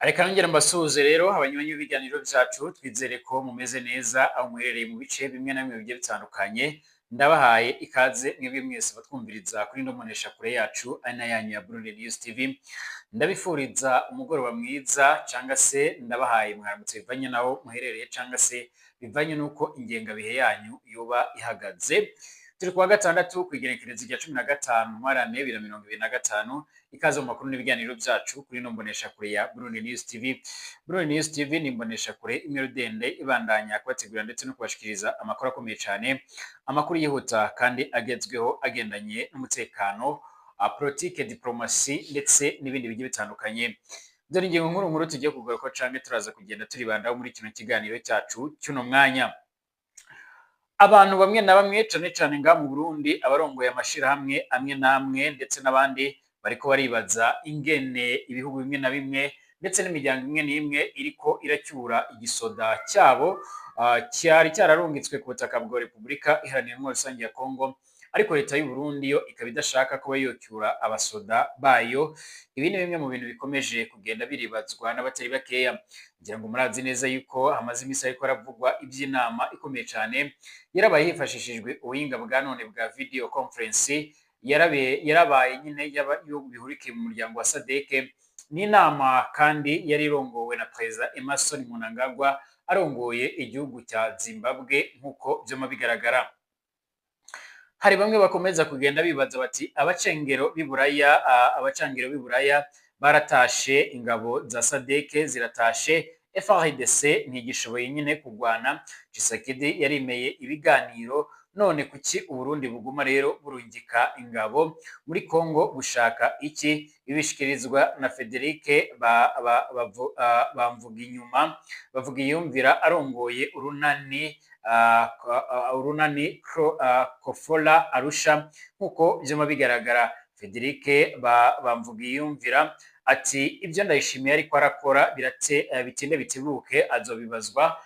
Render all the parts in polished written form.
Reka nongere mbasuhuze rero abanywanyi b'ibiganiro vyacu, twizere ko mumeze neza aho muherereye mu bice bimwe na bimwe bigiye bitandukanye. Ndabahaye ikaze mwebwe mwese batwumviriza kuri ino mboneshakure yacu ari na yanyu ya Burundi News TV. Ndabifuriza umugoroba mwiza canga se ndabahaye mwaramutse bivanye naho muherereye canga se bivanye n'uko ingengabihe yanyu yoba ihagaze. Turi kuwa gatandatu kw'igenekerezo rya 15 Ntwarante 2025. Ikaze mu makuru n'ibiganiro vyacu kuri ino mboneshakure ya Burundi News TV. Burundi News TV ni imboneshakure imwe rudende ibandanya kubategurira ndetse no kubashikiriza amakuru akomeye cane, amakuru yihuta kandi agezweho agendanye n'umutekano, politike, diplomasi ndetse n'ibindi bigiye bitandukanye. Dore ingingo nkuru nkuru tugiye kugaruka canke turaza kugenda turibandaho muri kino kiganiro cyacu cy'uno mwanya. Abantu bamwe na bamwe, cane cane ngaha mu Burundi, abarongoye amashirahamwe amwe n'amwe ndetse n'abandi, bariko baribaza ingene ibihugu bimwe na bimwe ndetse n'imiryango imwe n'imwe iriko iracyura igisoda cyabo cyari cyararungitswe ku butaka bwa Repubulika Iharanira Intwaro Rusange ya Kongo, ariko leta y'u Burundi yo ikaba idashaka kuba yocyura abasoda bayo. Ibi ni bimwe mu bintu bikomeje kugenda biribazwa n'abatari bakeya. Ngira ngo murazi neza yuko hamaze iminsi ariko haravugwa iby'inama ikomeye cane yarabaye hifashishijwe ubuhinga bwa none bwa video conference, yarabaye nyine y'ibihugu bihurikiye mu muryango wa SADC. Ni inama kandi yari irongowe na Perezida Emmerson Mnangagwa arongoye igihugu cya Zimbabwe. Nk'uko vyama bigaragara, hari bamwe bakomeza kugenda bibaza bati abacangero b'i Buraya baratashe, ingabo za SADC ziratashe, FARDC ntigishoboye nyine kugwana, Tshisekedi yarimeye ibiganiro, none kuki Uburundi buguma rero burungika ingabo muri Kongo? Bushaka iki? Ibishikirizwa na Frederic Bamvuga inyuma bavuga iyumvira arongoye urunani Kofola Arusha. Nkuko vyama bigaragara, Frederic Bamvuga iyumvira ati ibyo Ndayishimiye ariko arakora birate, bitinde bitebuke azobibazwa.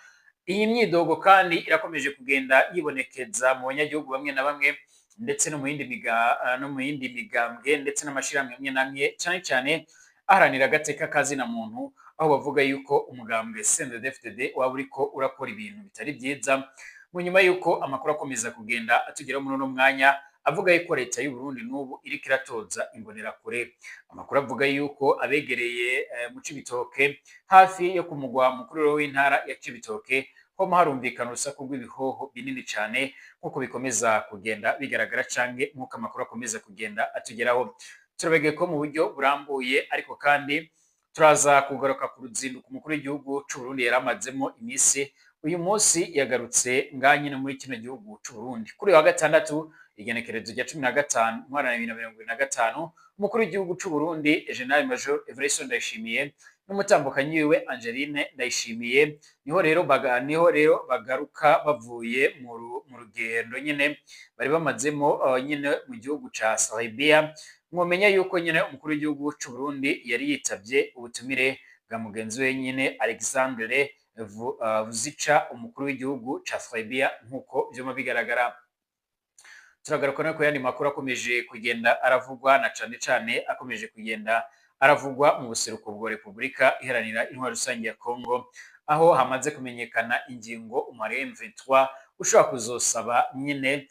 Iyi myidogo kandi irakomeje kugenda yibonekeza mu banyagihugu bamwe na bamwe ndetse no mu yindi migambwe ndetse n'amashirahamwe amwe n'amwe, cane cane aharanira agateka kazina muntu, aho bavuga yuko umugambwe CNDD-FDD waba uriko urakora ibintu bitari vyiza, mu nyuma yuko amakuru akomeza kugenda atugeraho muri uno mwanya avuga yuko leta y'u Burundi n'ubu iriko iratoza imbonerakure. Amakuru avuga yuko abegereye mu Cibitoke, hafi yo ku mugwa mukuru w'intara ya Cibitoke, homa harumvikana urusaku rw'ibihoho binini cane, nk'uko bikomeza kugenda bigaragara canke nk'uko amakuru akomeza kugenda atugeraho. Turabegeye ko mu buryo burambuye, ariko kandi turaza kugaruka ku ruzinduko umukuru w'igihugu c'u Burundi yari amazemo iminsi. Uyu munsi yagarutse ngaha nyine muri kino gihugu c'u Burundi. Kuri uyu wa gatandatu, igenekerezo rya 15 Ntwarante 2025, umukuru w'igihugu c'u Burundi General Major Evariste Ndayishimiye n'umutambukanyi wiwe Angeline Ndayishimiye niho rero bagaruka bavuye mu rugendo nyine bari bamazemo nyine mu gihugu ca Serbia. Mwomenya yuko nyine umukuru w'igihugu c'u Burundi yari yitavye ubutumire bwa mugenzi we nyine Alexandre Vucic, umukuru w'igihugu ca Serbia. Nk'uko vyuma bigaragara, turagaruka no ku yandi makuru akomeje kugenda aravugwa, na cane cane akomeje kugenda aravugwa mu buseruko bwa Repubulika Iharanira Intwaro Rusange ya Kongo, aho hamaze kumenyekana ingingo umubare M23 ushobora kuzosaba nyine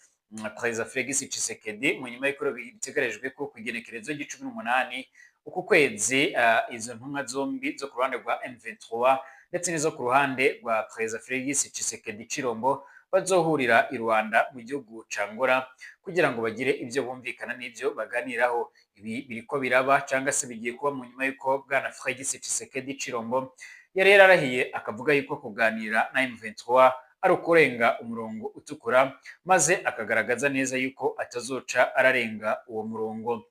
Perezida Felix Tshisekedi, mu nyuma y'uko bitegerejwe ko ku igenekerezo ry'icumi n'umunani uku kwezi izo ntumwa zombi zo ku ruhande rwa M23 ndetse n'izo ku ruhande rwa Perezida Felix Tshisekedi Chilombo bazohurira i Rwanda mu gihugu ca Angola kugira ngo bagire ibyo bumvikana n'ibyo baganiraho. Ibi biriko biraba cyangwa se bigiye kuba mu nyuma y'uko bwana Felix Tshisekedi Chilombo yari yararahiye akavuga yuko kuganira na M23 ari ukurenga umurongo utukura, maze akagaragaza neza yuko atazoca ararenga uwo murongo.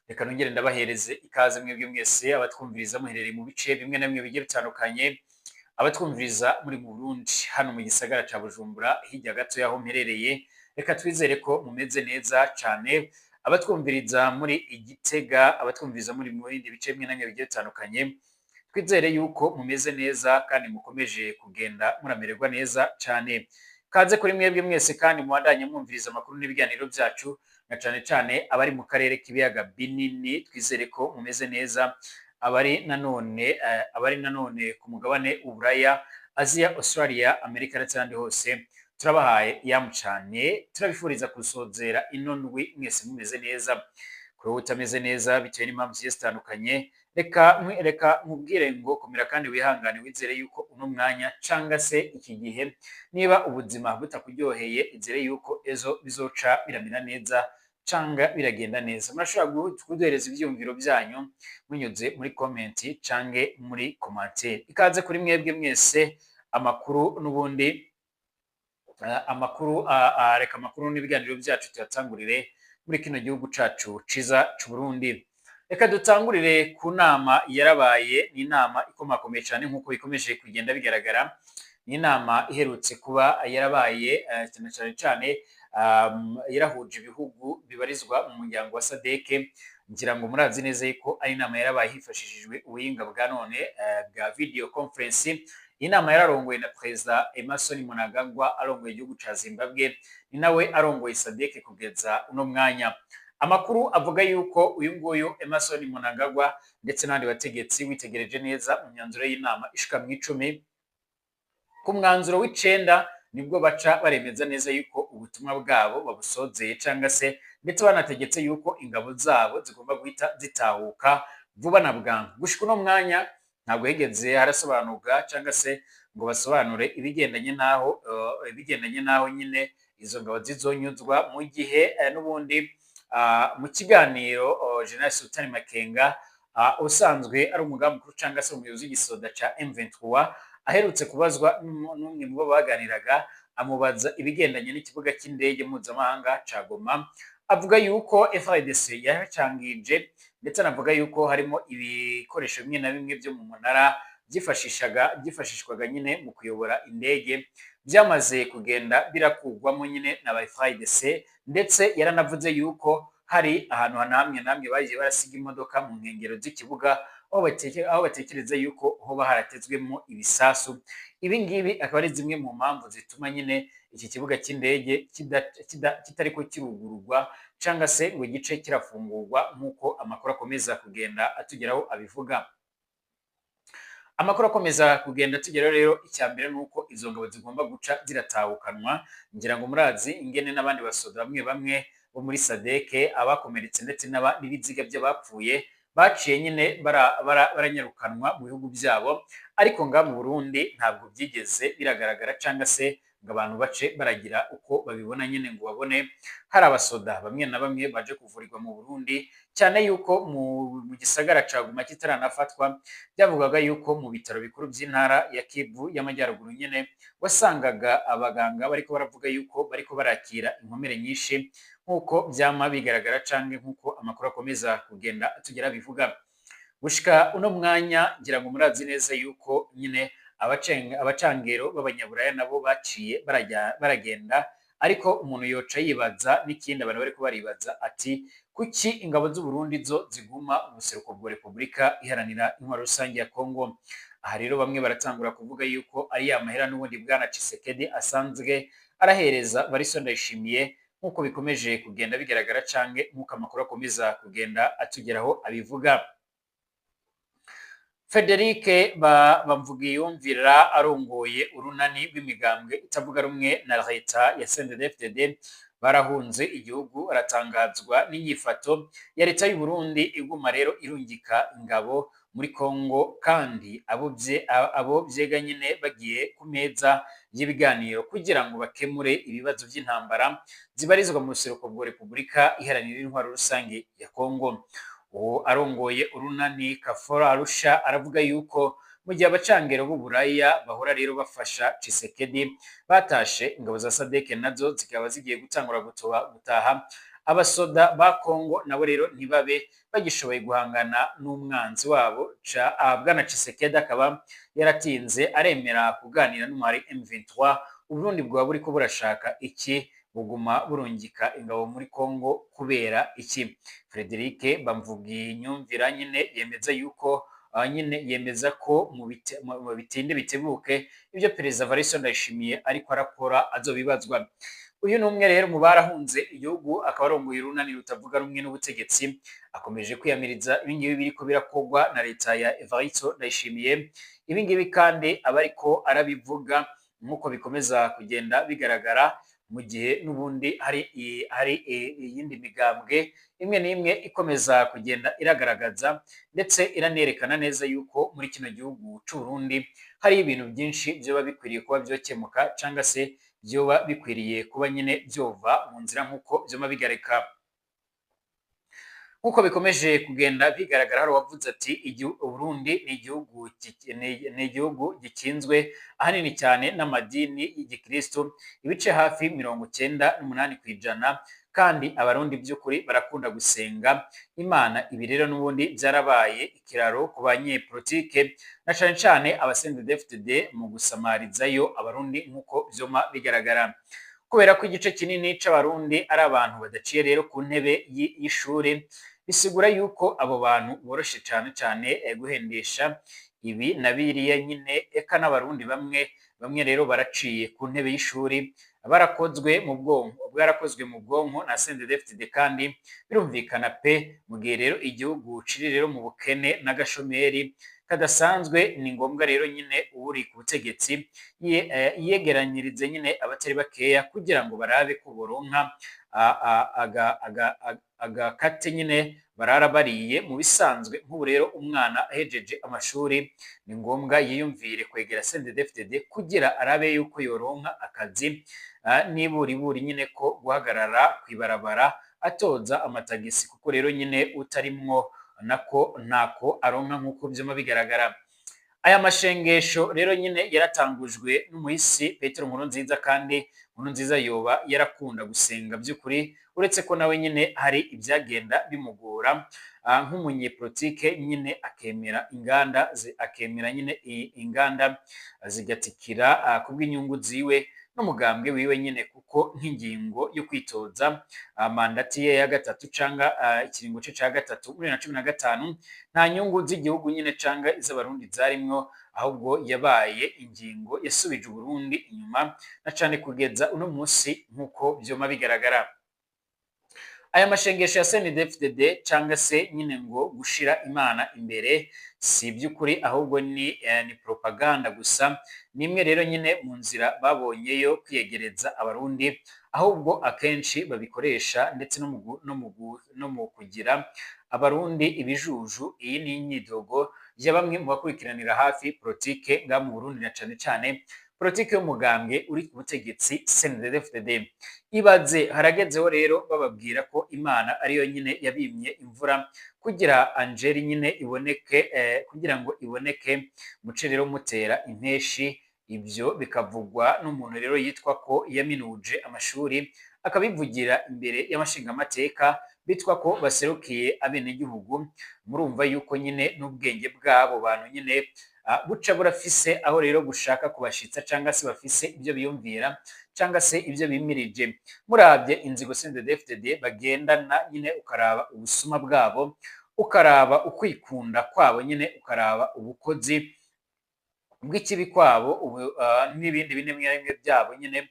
Reka nongere ndabahereze ikaze mwebwe mwese abatwumviriza muherereye mu bice bimwe na bimwe bigiye bitandukanye, abatwumviriza muri mu Burundi hano mu gisagara ca Bujumbura, hirya gato y'aho mperereye. Reka twizere ko mumeze neza cane. Abatwumviriza muri Igitega, abatwumviriza muri mu bindi bice bimwe na bimwe bigiye bitandukanye, twizere yuko mumeze neza kandi mukomeje kugenda muramererwa neza cane. Kaze kuri mwebwe mwese kandi mubandanye mwumviriza amakuru n'ibiganiro byacu, na cane cane abari mu karere k'ibiyaga binini, twizere ko mumeze neza. Abari nanone ku mugabane Uburaya, Aziya, Australia, Amerika ndetse n'ahandi hose, turabahaye yamu cane, turabifuriza gusozera ino ndwi mwese mumeze neza. Kuri wowe utameze neza bitewe n'impamvu zigiye zitandukanye, reka nkubwire ngo komera kandi wihangane, wizere yuko uno mwanya canga se iki gihe niba ubuzima butakuryoheye, izere yuko ejo bizoca biramera neza canga biragenda neza. Murashobora kuduhereza ivyiyumviro vyanyu munyuze muri comment cange muri commentaire. Ikaze kuri mwebwe mwese. Amakuru n'ubundi, amakuru, reka amakuru n'ibiganiro byacu tuyatangurire muri kino gihugu cacu ciza c'Uburundi. Reka dutangurire ku nama yarabaye. Ni inama ikomakomeye cyane nk'uko bikomeje kugenda bigaragara. Ni inama iherutse kuba yarabaye, cyane cyane cyane yarahuje ibihugu bibarizwa mu muryango wa SADC. Ngira ngo murazi neza yuko ari inama yarabaye hifashishijwe ubuhinga bwa none bwa video conference. Iyi nama yararongoye na Perezida Emmerson Mnangagwa, arongoye igihugu ca Zimbabwe, ni nawe arongoye SADC kugeza uno mwanya. Amakuru avuga yuko uyu nguyu Emmerson Mnangagwa ndetse n'abandi bategetsi, witegereje neza mu myanzuro y'inama ishika mu 10, ku mwanzuro w'icenda nibwo baca baremeza neza yuko ubutumwa bwabo babusozeye, canga se ndetse banategetse yuko ingabo zabo zigomba guhita zitahuka vuba na bwangu. Gushika uno mwanya ntabwo higeze harasobanurwa canga se ngo basobanure ibigendanye n'aho nyine izo ngabo zizonyuzwa, mu gihe n'ubundi mu kiganiro General Sultan Makenga, usanzwe ari umugaba mukuru canga se umuyobozi w'igisoda ca M23, aherutse kubazwa n'umwe mu bo baganiraga, amubaza ibigendanye n'ikibuga cy'indege mpuzamahanga ca Goma, avuga yuko FARDC yacangije, ndetse anavuga yuko harimo ibikoresho bimwe na bimwe byo mu munara byifashishwaga nyine mu kuyobora indege, byamaze kugenda birakugwamo nyine na ba FARDC. Ndetse yaranavuze yuko hari ahantu hamwe na hamwe bagiye barasiga imodoka mu nkengero z'ikibuga, aho batekereza yuko hoba haratezwemo ibisasu. Ibi ngibi akaba ari zimwe mu mpamvu zituma nyine iki kibuga cy'indege kitariko kirugururwa cyangwa se ngo igice kirafungurwa, nk'uko amakuru akomeza kugenda atugeraho abivuga. Amakuru akomeza kugenda atugeraho rero, icya mbere ni uko izo ngabo zigomba guca ziratahukanwa. Ngira ngo murazi ingene n'abandi basoda bamwe bamwe bo muri SADC, abakomeretse ndetse n'ibiziga by'abapfuye, baciye nyine baranyarukanwa mu bihugu byabo, ariko nga mu Burundi ntabwo byigeze biragaragara cyangwa se ngo abantu bace baragira uko babibona nyine, ngo babone hari abasoda bamwe na bamwe baje kuvurirwa mu Burundi, cyane yuko mu gisagara ca Goma kitaranafatwa byavugaga yuko mu bitaro bikuru by'intara ya Kivu y'Amajyaruguru nyine wasangaga abaganga bariko baravuga yuko bariko barakira inkomere nyinshi, nk'uko byama bigaragara canke nk'uko amakuru akomeza kugenda atugera bivuga. Gushika uno mwanya, ngira ngo murazi neza yuko nyine abacangero b'abanyaburaya nabo baciye baragenda, ariko umuntu yoca yibaza n'ikindi abantu bariko baribaza ati: kuki ingabo z'u Burundi zo ziguma mu buseruko bwa Repubulika Iharanira Intwaro Rusange ya Kongo? Aha rero bamwe baratangura kuvuga yuko ari ya mahera n'ubundi bwana Tshisekedi asanzwe arahereza Varisto Ndayishimiye, nk'uko bikomeje kugenda bigaragara canke nk'uko amakuru akomeza kugenda atugeraho abivuga. Frederic Bamvugiyumvira, arongoye urunani rw'imigambwe itavuga rumwe na leta ya CNDD-FDD, barahunze igihugu, aratangazwa n'inyifato ya leta y'u Burundi iguma rero irungika ingabo muri Kongo, kandi abo vyega nyine bagiye ku meza y'ibiganiro kugira ngo bakemure ibibazo by'intambara zibarizwa mu buseruko bwa Repubulika Iharanira Intwaro Rusange ya Kongo. Uwo arongoye urunani Kafora Arusha aravuga yuko mu gihe abacangero b'Uburaya bahora rero bafasha Tshisekedi batashe, ingabo za SADC nazo zikaba zigiye gutangura gutaha, abasoda ba Kongo nabo rero ntibabe bagishoboye guhangana n'umwanzi wabo. Bwana Tshisekedi akaba yaratinze aremera kuganira n'umuhari M23. Uburundi bwaba buriko burashaka iki? Buguma burungika ingabo muri Kongo kubera iki? Frederic Bamvuginyumvira nyine yemeza yuko nyine yemeza ko mu bitinde bitebuke ibyo Perezida Varisto Ndayishimiye ariko arakora azobibazwa. Uyu ni umwe rero mu barahunze igihugu, akaba arongoye urunani rutavuga rumwe n'ubutegetsi, akomeje kwiyamiriza ibingibi biriko birakorwa na leta ya Evariste Ndayishimiye. Ibingibi kandi aba ariko arabivuga nk'uko bikomeza kugenda bigaragara, mu gihe n'ubundi hari iyindi migambwe imwe n'imwe ikomeza kugenda iragaragaza ndetse iranerekana neza yuko muri kino gihugu c'u Burundi hari ibintu byinshi byoba bikwiriye kuba byokemuka, cyangwa se byoba bikwiriye kuba nyine byova mu nzira nk'uko byoma bigareka. Nk'uko bikomeje kugenda bigaragara, hari uwavuze ati Burundi ni igihugu gikinzwe ahanini cyane n'amadini y'igikristo, ibice hafi 98%, kandi abarundi by'ukuri barakunda gusenga Imana. Ibi rero n'ubundi byarabaye ikiraro ku banyepolitike na cane cane aba CNDD-FDD mu gusamarizayo abarundi nk'uko vyoma bigaragara, kubera ko igice kinini c'abarundi ari abantu badaciye rero ku ntebe y'ishure, bisigura yuko abo bantu boroshe cane cane guhendesha ibi na biriya nyine. Eka n'abarundi bamwe bamwe rero baraciye ku ntebe y'ishuri, barakozwe mu bwonko, bwarakozwe mu bwonko na CNDD-FDD, kandi birumvikana pe. Mu gihe rero igihugu ciri rero mu bukene n'agashomeri kadasanzwe, ni ngombwa rero nyine uri ku butegetsi yegeranyirize nyine abatari bakeya kugira ngo barabe ko boronka agakate nyine barara bariye mu bisanzwe. Nk'ubu rero umwana ahejeje amashuri ni ngombwa yiyumvire kwegera CNDD-FDD kugira arabe yuko yoronka akazi, niburiburi nyine ko guhagarara kwibarabara atoza amatagisi, kuko rero nyine utarimwo nako ntako aronka nk'uko vyuma bigaragara. Aya mashengesho rero nyine yaratangujwe n'umuhisi Petero Nkurunziza, kandi Nkurunziza yoba yarakunda gusenga by'ukuri, uretse ko nawe nyine hari ibyagenda bimugora nk'umunyepolitike nyine, akemera inganda, akemera nyine inganda zigatikira kubw'inyungu ziwe n'umugambwe wiwe nyine, kuko nk'ingingo yo kwitoza mandati ye ya gatatu canga ikiringo ce ca gatatu muri 2015 nta nyungu z'igihugu nyine canga iz'abarundi zarimwo, ahubwo yabaye ingingo yasubije Uburundi inyuma na cane kugeza uno munsi nk'uko vyoma bigaragara. Aya mashengesho ya CNDD-FDD canga se nyine ngo gushira Imana imbere si iby'ukuri, ahubwo ni propaganda gusa. Nimwe rero nyine mu nzira babonyeyo kwiyegereza abarundi, ahubwo akenshi babikoresha ndetse no mu kugira abarundi ibijuju. Iyi ni inyidogo ya bamwe mu bakurikiranira hafi politike nga mu Burundi, na cane cane politike y'umugambwe uri ku butegetsi CNDD-FDD. Ibaze haragezeho rero bababwira ko Imana ariyo nyine yabimye imvura kugira Angeli nyine iboneke, kugira ngo iboneke muce rero mutera impeshi. Ibyo bikavugwa n'umuntu rero yitwa ko yaminuje amashuri, akabivugira imbere y'amashingamateka bitwa ko baserukiye abenegihugu. Murumva yuko nyine n'ubwenge bw'abo bantu nyine buca burafise aho rero gushaka kubashitsa, canga se bafise ibyo biyumvira canga se ibyo bimirije. Murabye inzigo CNDD-FDD bagendana nyine, ukaraba ubusuma bwabo, ukaraba ukwikunda kwabo nyine, ukaraba ubukozi bw'ikibi kwabo n'ibindi bine bimwe byabo nyine,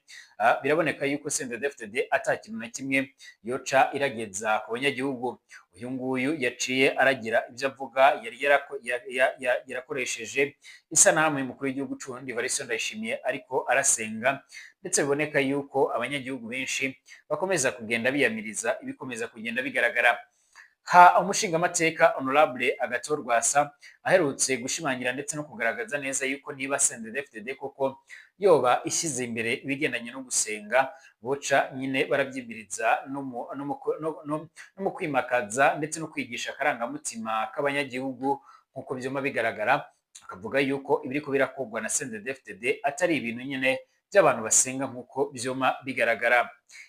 biraboneka yuko CNDD-FDD ata kintu na kimwe yoca irageza ku banyagihugu. Uyu nguyu yaciye aragira ibyo avuga, yari yarakoresheje isanamu y'umukuru w'igihugu c'u Burundi Evariste Ndayishimiye ariko arasenga, ndetse biboneka yuko abanyagihugu benshi bakomeza kugenda biyamiriza ibikomeza kugenda bigaragara. Ha umushingamateka Honorable Agathon Rwasa aherutse gushimangira ndetse no kugaragaza neza yuko niba CNDD-FDD koko yoba ishyize imbere ibigendanye no gusenga, boca nyine barabyimiriza no mu kwimakaza ndetse no kwigisha akarangamutima k'abanyagihugu nk'uko vyuma bigaragara. Akavuga yuko ibiriko birakorwa na CNDD-FDD atari ibintu nyine by'abantu basenga nk'uko vyoma bigaragara.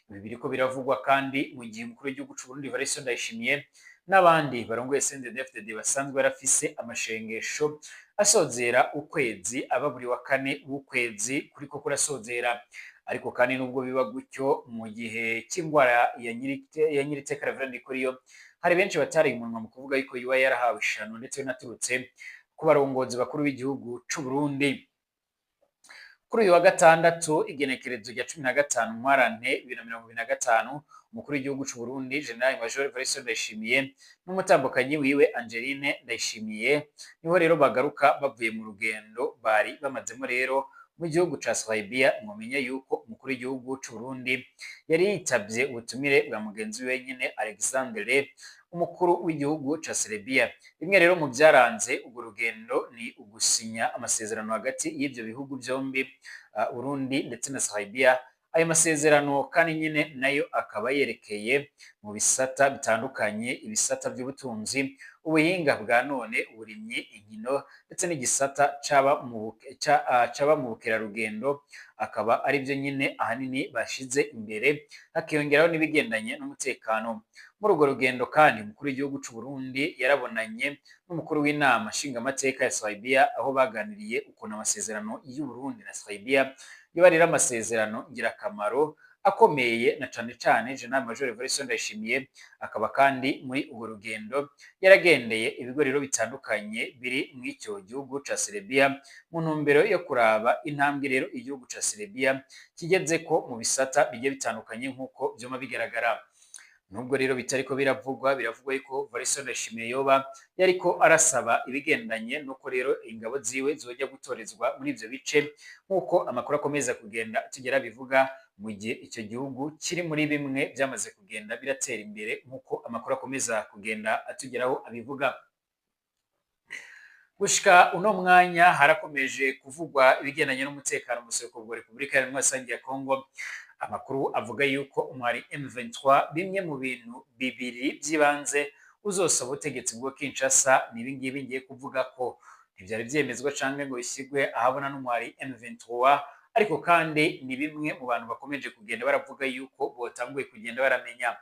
Ibi biriko biravugwa kandi mu gihe umukuru w'igihugu c'u Burundi Evariste Ndayishimiye n'abandi barongoye CNDD-FDD basanzwe barafise amashengesho asozera ukwezi aba buri wa kane w'ukwezi kuriko kurasozera. Ariko kandi nubwo biba gutyo, mu gihe cy'ingwara ya Nyiriteka Reverend Ndikuriyo, hari benshi batari umunwa mu kuvuga yuko yuba yarahawe ishano ndetse binaturutse ku barongozi bakuru b'igihugu c'u Burundi. Kuri uyu wa gatandatu, igenekerezo rya 15 Ntwarante 2025, umukuru w'igihugu c'u Burundi General Major Evariste Ndayishimiye n'umutambukanyi wiwe Angeline Ndayishimiye niho rero bagaruka bavuye mu rugendo bari bamazemo rero mu gihugu ca Serbia. Mumenye yuko umukuru w'igihugu c'u Burundi yari yitavye ubutumire bwa mugenzi we nyene Alexandre, umukuru w'igihugu ca Serbia. Bimwe rero mu vyaranze urwo rugendo ni ugusinya amasezerano hagati y'ivyo bihugu vyombi, Burundi ndetse na Serbia. Ayo masezerano kandi nyene nayo akaba yerekeye mu bisata bitandukanye: ibisata vy'ubutunzi, ubuhinga bwa none, uburimyi, inkino ndetse n'igisata caba mu bukerarugendo, akaba arivyo nyene ahanini bashize imbere, hakiyongeraho n'ibigendanye n'umutekano. Muri urwo rugendo kandi, umukuru w'igihugu c'u Burundi yarabonanye n'umukuru w'inama nshingamateka ya Serbia, aho baganiriye ukuntu amasezerano y'u Burundi na Serbia yoba rero amasezerano ngirakamaro akomeye, na cane cane General Major Evariste Ndayishimiye akaba kandi muri urwo rugendo yaragendeye ibigo rero bitandukanye biri mw'ico gihugu ca Serbia, mu ntumbero yo kuraba intambwe rero igihugu ca Serbia kigezeko mu bisata bigiye bitandukanye, nk'uko vyuma bigaragara. Nubwo rero bitariko biravugwa, biravugwa yuko Evariste Ndayishimiye yoba yariko arasaba ibigendanye nuko rero ingabo ziwe zoja gutorezwa muri ivyo bice, nk'uko amakuru akomeza kugenda tugera bivuga, mu gihe ico gihugu kiri muri bimwe vyamaze kugenda biratera imbere, nk'uko amakuru akomeza kugenda atugeraho abivuga. Gushika uno mwanya harakomeje kuvugwa ibigendanye n'umutekano mu buseruko bwa Repubulika Iharanira Rusange ya Kongo. Amakuru avuga yuko umwari M23 bimwe mu bintu bibiri by'ibanze uzosaba ubutegetsi bwo Kinshasa ni ibi ngibi ngiye kuvuga, ko ntivyari vyemezwa canke ngo bisigwe ahabona n'umwari M23, ariko kandi ni bimwe mu bantu bakomeje kugenda baravuga yuko botanguye kugenda baramenya.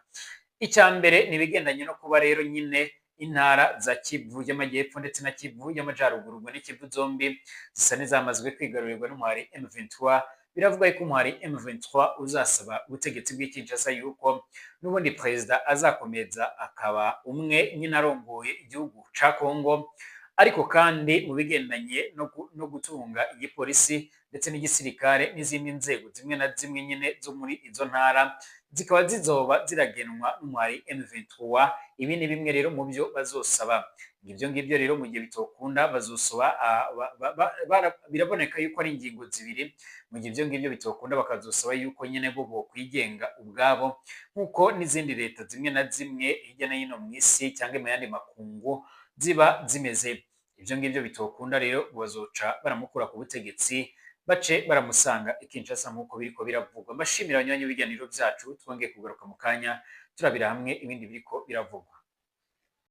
Icya mbere ni ibigendanye no kuba rero nyine intara za Kivu y'Amajyepfo ndetse na Kivu y'Amajaruguru, ubwo ni Kivu zombi, zisa n'izamazwe kwigarurirwa n'umuhari M23. Biravuga yuko umuhari M23 uzasaba ubutegetsi bw'i Kinshasa yuko n'ubundi perezida azakomeza akaba umwe nyine arongoye igihugu ca Kongo, ariko kandi mu bigendanye no gutunga igipolisi ndetse n'igisirikare n'izindi nzego zimwe na zimwe nyine zo muri izo ntara zikaba zizoba ziragenwa n'umuhari M23. Ibi ni bimwe rero mu byo bazosaba. Ibyo ngibyo rero mu gihe bitokunda bazosaba, biraboneka yuko ari ingingo zibiri, mu gihe ibyo ngibyo bitokunda bakazosaba yuko nyine bo bokwigenga ubwabo, nk'uko n'izindi leta zimwe na zimwe hirya no hino mu isi cyangwa mu yandi makungu ziba zimeze. Ibyo ngibyo bitokunda rero bazoca baramukura ku butegetsi, bace baramusanga i Kinshasa, nk'uko biriko biravugwa. Mbashimira abanywanyi b'ibiganiro byacu, twongeye kugaruka mu kanya turabira hamwe ibindi biriko biravugwa.